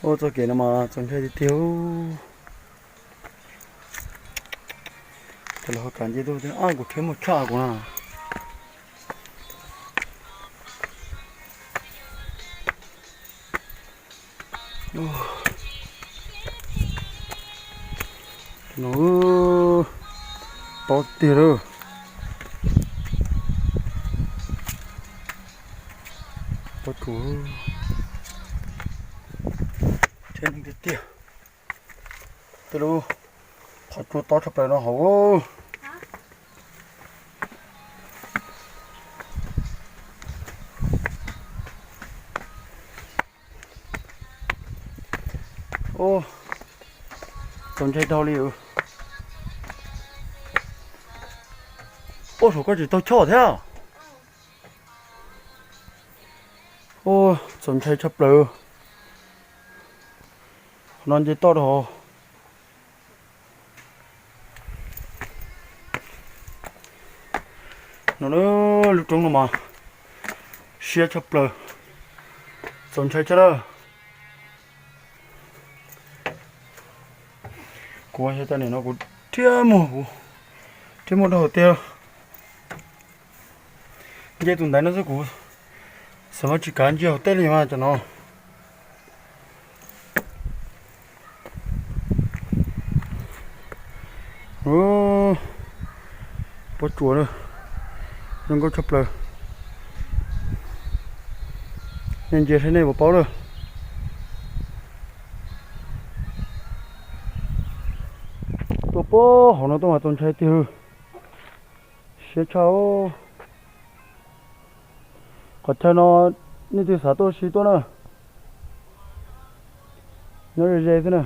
Ua txoj kev no mas txaus ntshai tiag tiag. Ces los ho kam nce tuaj, kuv thiab muaj tshaj kuv na. No, tob tiag lawm. Pob tsuas, tsheb neeg tiag tiag. Tej lub qhov tsua tob tshaj plaws no hauv. Txaus ntshai dhau li. Ua saum koj tsis tau choj thiab. Ua txaus ntshai tshaj plaws. Qhov no nce toj rau hauv. No, lub roob no mas siab tshaj plaws, txaus ntshai tshaj lawm. Kuv xyov cas nim no kuv thiab muag, kuv thiab muag rau hauv tiag. Nce tus ntaiv no xwb kuv xav mas tsis kav ntsia hauv tej li mas cov no. Pob tsuas na, zoo nkauj tshaj plaws. Nej ntsia saib nej puas paub lawm. Tuaj puag hauv no tuaj mas txaus ntshai tiag. Siab tshaj. Qhov chaw no nej twg xav tuaj ua si tuaj na. Nyob ze ze xwb na.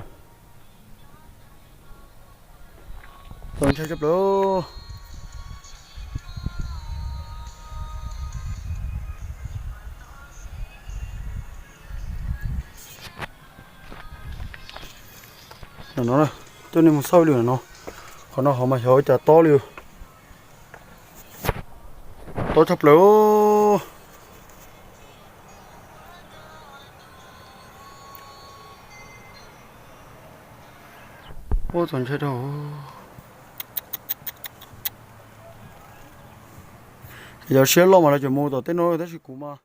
Txaus ntshai tshaj plaws. No, coj nej mus xauj li no. Qhov no hauv mas xyov ua cas tob li. Tob tshaj plaws. Ua txaus ntshai dhau. Yog siab loj mas lawv cov mus tom tej no tab sis kuv mas